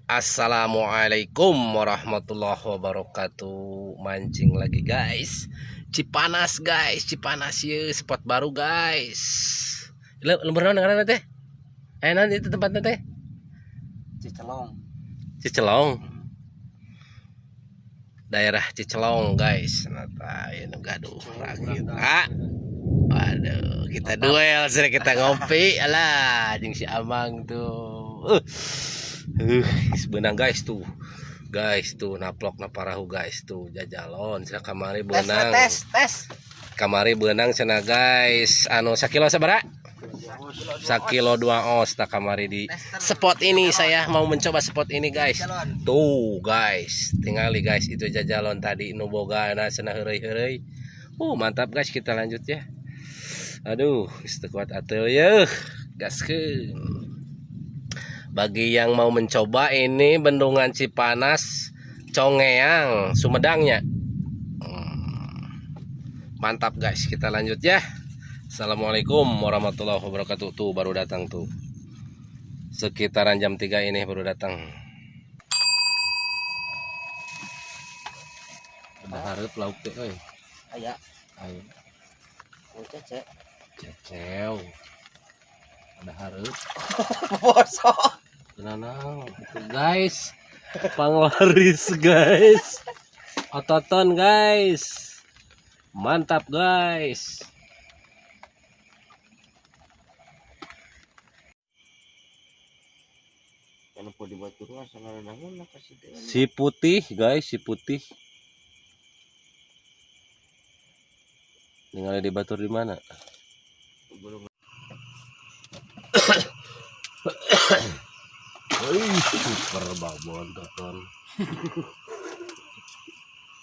Assalamualaikum warahmatullahi wabarakatuh. Mancing lagi guys. Cipanas guys, Cipanas ye, spot baru guys. Lembur naon ngaranna teh? Eh nanti itu tempatnya teh? Cicelong. Cicelong. Daerah Cicelong guys. Nah, ieu nu gaduh rakit. Ah. Aduh, kita duel, sering kita ngopi. Alah, jeung si Amang tuh. Beunang guys tuh. Guys tuh naplok na parahu guys tuh jajalon cenah kamari beunang. Tes tes. Kamari beunang cenah guys. Anu sakilo sabaraha? Sakilo 2 ons tak kamari di spot ini. Saya mau mencoba spot ini guys. Tuh guys, tingali guys itu jajalon tadi nu bogana cenah heureuy-heureuy. Mantap guys, kita lanjut ya. Aduh, geus teu kuat atuh yeuh. Gaskeun. Bagi yang mau mencoba ini Bendungan Cipanas Congeang Sumedangnya. Mantap guys, kita lanjut ya. Assalamualaikum warahmatullahi wabarakatuh. Tuh baru datang tuh. Sekitaran jam 3 ini baru datang. Udah hareup lauk teh euy. Aya. Aya. Oh, cece. Cecew. Ada hareup. Bosok. Tenang, itu guys. Panglaris guys. Ototon guys. Mantap guys. Si putih guys, si putih. Ningali di batur di mana? Wih, super babon toton.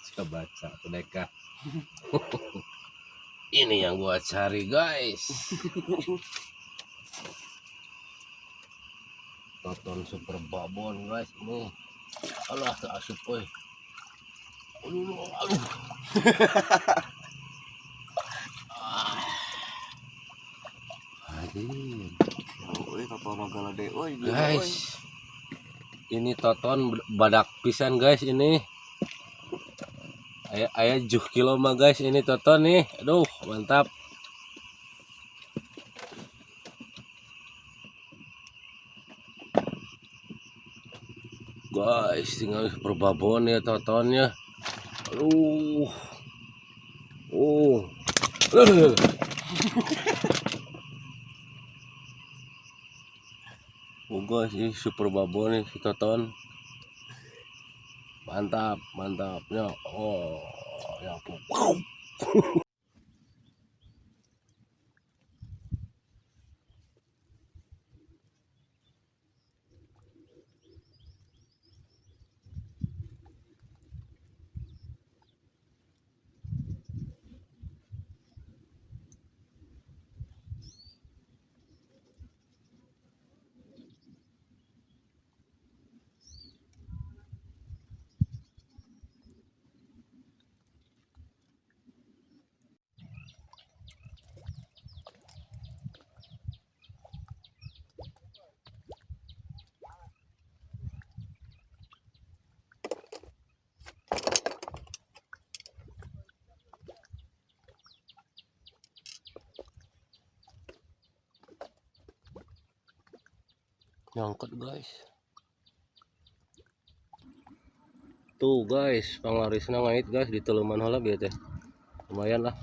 Saya baca pendeka. Ini yang gua cari guys. Toton super babon guys ini. Alah asup euy. Aduh, aduh. Aduh. Guys, ini toton badak pisan guys ini. Aya 7 kilo mah guys ini toton nih. Aduh, mantap. Guys, tinggal perbabon ya totonnya. Aduh. Oh. Aduh. Oh guys, ini super babon nih si toton. Mantap, mantap ya. Oh, ya. Nyangkut guys. Tuh guys, panglarisna ngait guys di teluman heula bieu teh. Lumayan lah.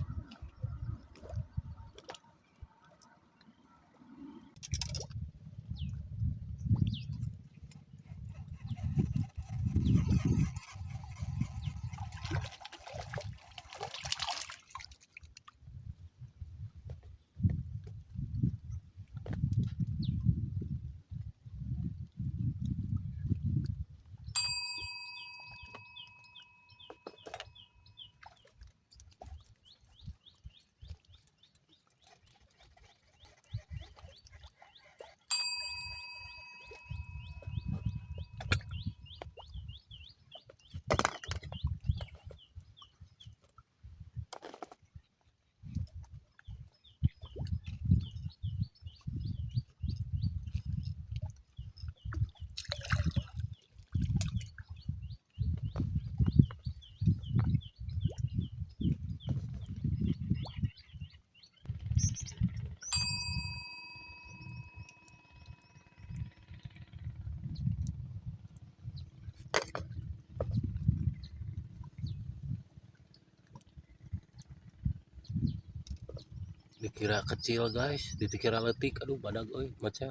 Kira kecil guys, dikira leutik, aduh badag euy maca.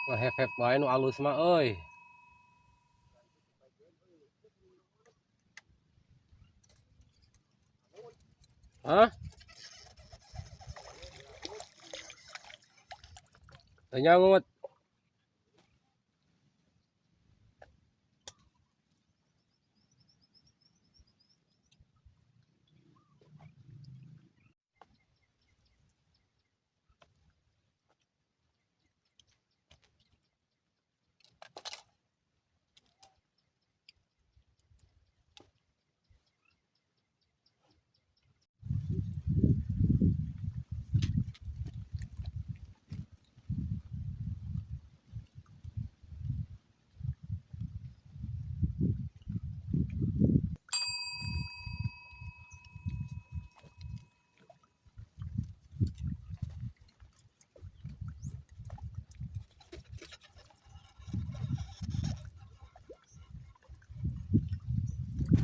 Ngahep-hep wae nu alus mah euy. Hah? Teu nyangut.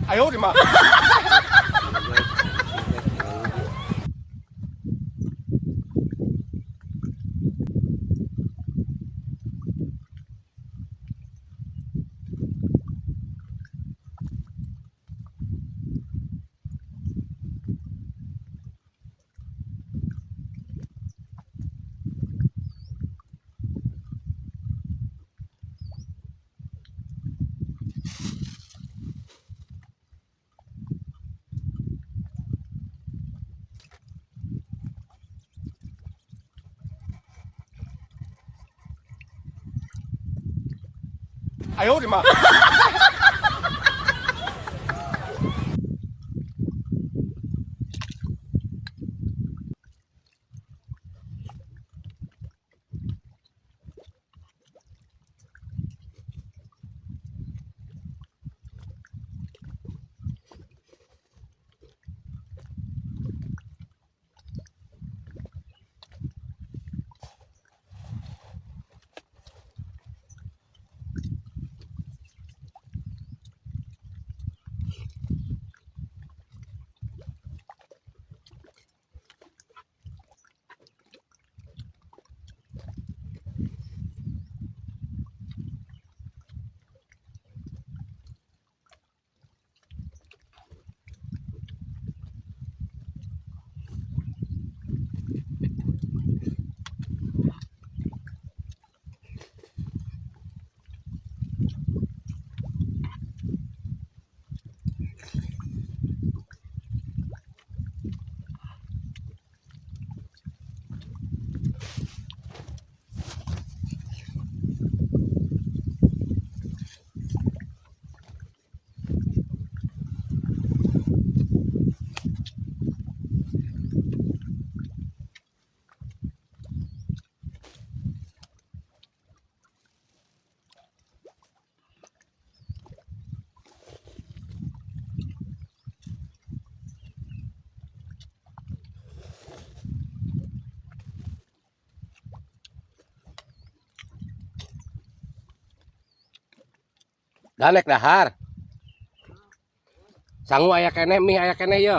哎呦我的妈！哎呦我的妈！ Danek dahar. Sangu aya keneh, mie aya keneh ye.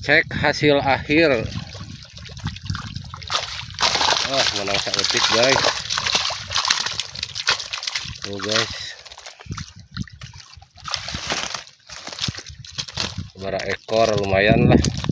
Cek hasil akhir. Wah, menang saeutik, guys. Tuh, guys. Sabaraha ekor, lumayan lah.